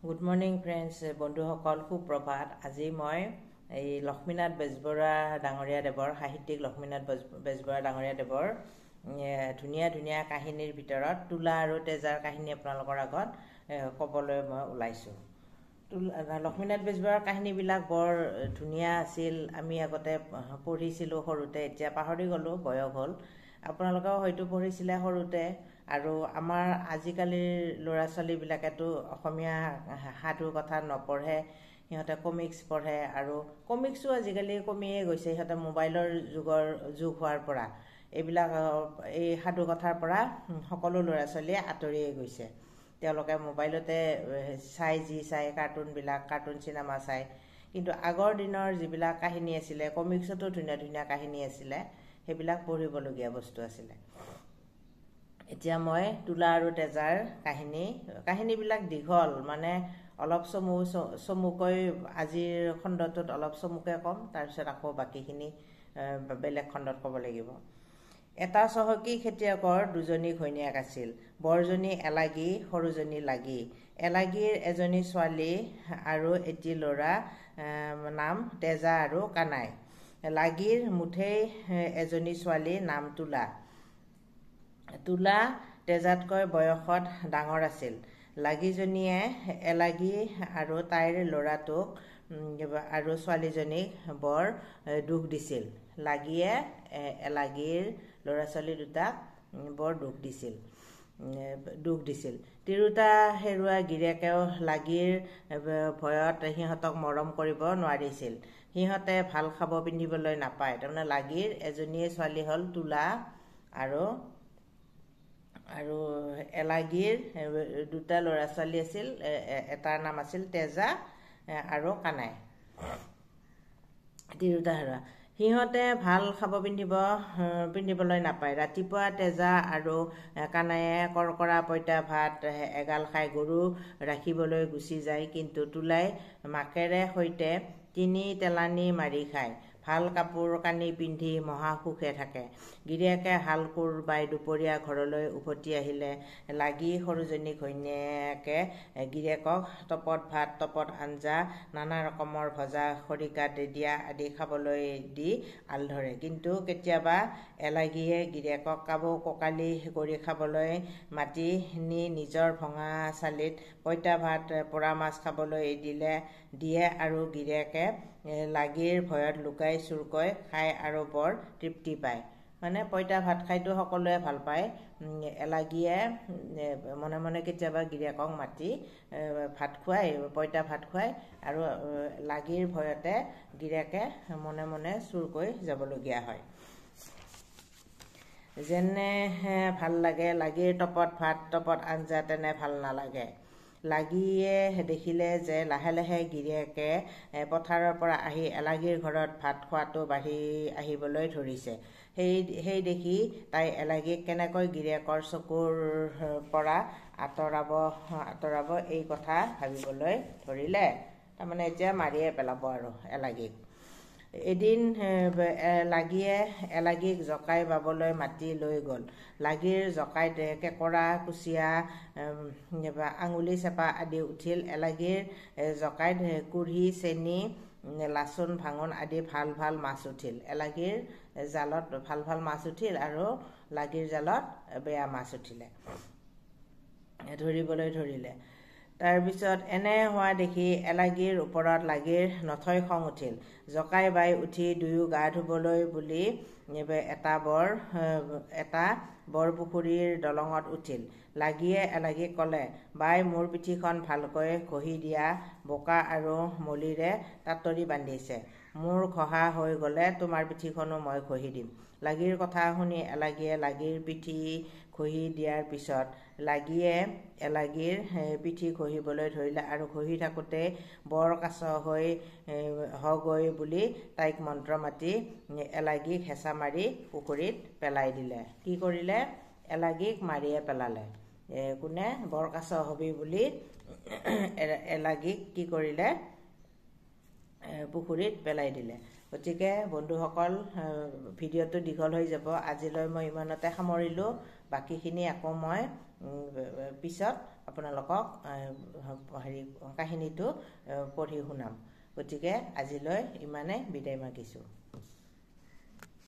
Good morning friends, বন্ধুসকল সুপ্ৰভাত। আজি মই এই লক্ষ্মীনাথ বেজবৰুৱা ডাঙৰীয়াদেৱৰ, সাহিত্যিক লক্ষ্মীনাথ বেজবৰুৱা ডাঙৰীয়াদেৱৰ ধুনীয়া ধুনীয়া কাহিনীৰ ভিতৰত তুলা আৰু তেজাৰ কাহিনী আপোনালোকৰ আগত ক'বলৈ মই ওলাইছোঁ। লক্ষ্মীনাথ বেজবৰুৱাৰ কাহিনীবিলাক বৰ ধুনীয়া আছিল। আমি আগতে পঢ়িছিলোঁ সৰুতে, এতিয়া পাহৰি গ'লোঁ, বয়স হ'ল। আপোনালোকেও হয়তো পঢ়িছিলে সৰুতে। আৰু আমাৰ আজিকালিৰ ল'ৰা ছোৱালীবিলাকেতো অসমীয়া সাধু কথা নপঢ়ে, সিহঁতে কমিক্স পঢ়ে। আৰু কমিক্সো আজিকালি কমিয়ে গৈছে, সিহঁতে মোবাইলৰ যুগ হোৱাৰ পৰা এইবিলাক এই সাধু কথাৰ পৰা সকলো ল'ৰা ছোৱালীয়ে আঁতৰিয়ে গৈছে। তেওঁলোকে মোবাইলতে চাই, যি চাই কাৰ্টুনবিলাক, কাৰ্টুন চিনেমা চায়। কিন্তু আগৰ দিনৰ যিবিলাক কাহিনী আছিলে, কমিক্সতো ধুনীয়া ধুনীয়া কাহিনী আছিলে, সেইবিলাক পঢ়িবলগীয়া বস্তু আছিলে। এতিয়া মই তুলা আৰু তেজাৰ কাহিনীবিলাক দীঘল, মানে অলপ চমুকৈ আজিৰ খণ্ডটোত অলপ চমুকৈ ক'ম, তাৰপিছত আকৌ বাকীখিনি বেলেগ খণ্ডত ক'ব লাগিব। এটা চহকী খেতিয়কৰ দুজনী ঘৈণীয়েক আছিল। বৰজনী এলাগী, সৰুজনী লাগী। এলাগীৰ এজনী ছোৱালী আৰু এটি ল'ৰা, নাম তেজা আৰু কানাই। লাগীৰ মুঠেই এজনী ছোৱালী, নাম তুলা। তুলা তেজাতকৈ বয়সত ডাঙৰ আছিল। লাগীজনীয়ে এলাগী আৰু তাইৰ ল'ৰাটোক আৰু ছোৱালীজনীক বৰ দুখ দিছিল। লাগীয়ে এলাগীৰ ল'ৰা ছোৱালী দুটাক বৰ দুখ দিছিল। তিৰোতা হেৰুৱা গিৰিয়েকেও লাগীৰ ভয়ত সিহঁতক মৰম কৰিব নোৱাৰিছিল। সিহঁতে ভাল খাব পিন্ধিবলৈ নাপায়। তাৰমানে লাগীৰ এজনীয়ে ছোৱালী হ'ল তুলা, আৰু আৰু এলাগীৰ দুটা ল'ৰা ছোৱালী আছিল, এটাৰ নাম আছিল তেজা আৰু কানাই। তিৰোতা হেৰুৱা সিহঁতে ভাল খাব পিন্ধিবলৈ নাপায়। ৰাতিপুৱা তেজা আৰু কানায়ে কৰ্কৰা পঁইতা ভাত এগাল খাই গৰু ৰাখিবলৈ গুচি যায়, কিন্তু তুলাই মাকেৰে সৈতে 3 তেলানি মাৰি খায়। ভাল কাপোৰ কানি পিন্ধি মহাসুখে থাকে। গিৰিয়েকে হাল কোৰ বাই দুপৰীয়া ঘৰলৈ উভতি আহিলে লাগি সৰুজনী ঘৈণীয়েকে গিৰিয়েকক তপত ভাত, তপত আঞ্জা, নানা ৰকমৰ ভজা, খৰিকাত দিয়া আদি খাবলৈ দি আল ধৰে। কিন্তু কেতিয়াবা এলাগীয়ে গিৰিয়েকক কাবৌ কোকালি কৰি খাবলৈ মাতি নি নিজৰ ভঙা চালিত পঁইতা ভাত, পোৰা মাছ খাবলৈ দিয়ে আৰু গিৰিয়েকে লাগীৰ ভয়ত লুকাই চুৰকৈ খায় আৰু বৰ তৃপ্তি পায়। মানে পঁইতা ভাত খাইতো সকলোৱে ভাল পায়। এলাগীয়ে মনে মনে কেতিয়াবা গিৰিয়েকক মাতি ভাত খুৱায়, পঁইতা ভাত খুৱায়, আৰু লাগীৰ ভয়তে গিৰিয়েকে মনে মনে চুৰকৈ যাবলগীয়া হয়। যেনে ভাল লাগে লাগীৰ তপত ভাত, তপত আঞ্জা, তেনে ভাল নালাগে। লাগীয়ে দেখিলে যে লাহে লাহে গিৰিয়েকে পথাৰৰ পৰা আহি এলাগীৰ ঘৰত ভাত খোৱাটো বাঢ়ি আহিবলৈ ধৰিছে। সেই দেখি তাই এলাগীক কেনেকৈ গিৰিয়েকৰ চকুৰ পৰা আঁতৰাব এই কথা ভাবিবলৈ ধৰিলে। তাৰমানে এতিয়া মাৰিয়ে পেলাব আৰু এলাগীক। এদিন লাগীয়ে এলাগীক জকাই বাবলৈ মাতি লৈ গ'ল। লাগীৰ জকাইত কেঁকোৰা, কুচিয়া, আঙুলি চেপা আদি উঠিল। এলাগীৰ জকাইত কুঢ়ি, চেনি, লাচোন, ভাঙোন আদি ভাল ভাল মাছ উঠিল। এলাগীৰ জালত ভাল ভাল মাছ উঠিল আৰু লাগীৰ জালত বেয়া মাছ উঠিলে, ধৰিবলৈ ধৰিলে। তাৰপিছত এনে হোৱা দেখি এলাগীৰ ওপৰত লাগীৰ নথৈ খং উঠিল। জকাই বাই উঠি দুয়ো গা ধুবলৈ বুলি এটা বৰপুখুৰীৰ দলঙত উঠিল। লাগীয়ে এলাগীক ক'লে, বাই, মোৰ পিঠিখন ভালকৈ ঘঁহি দিয়া, বোকা আৰু মলিৰে টাটৰি বান্ধিছে। মোৰ ঘঁহা হৈ গ'লে তোমাৰ পিঠিখনো মই ঘঁহি দিম। লাগীৰ কথা শুনি এলাগীয়ে লাগীৰ পিঠি ঘঁহি দিয়াৰ পিছত লাগীয়ে এলাগীৰ পিঠি ঘঁহিবলৈ ধৰিলে আৰু ঘঁহি থাকোঁতে বৰ কাছ হৈ হগৈ বুলি তাইক মন্ত্ৰ মাতি এলাগীক হেঁচা মাৰি পুখুৰীত পেলাই দিলে। কি কৰিলে? এলাগীক মাৰিয়ে পেলালে। কোনে? বৰ কাছ হবি বুলি এলাগীক কি কৰিলে? পুখুৰীত পেলাই দিলে। গতিকে বন্ধুসকল, ভিডিঅ'টো দীঘল হৈ যাব, আজিলৈ মই ইমানতে সামৰিলোঁ। বাকীখিনি আকৌ মই পিছত আপোনালোকক হেৰি কাহিনীটো পঢ়ি শুনাম। গতিকে আজিলৈ ইমানে, বিদায় মাগিছোঁ।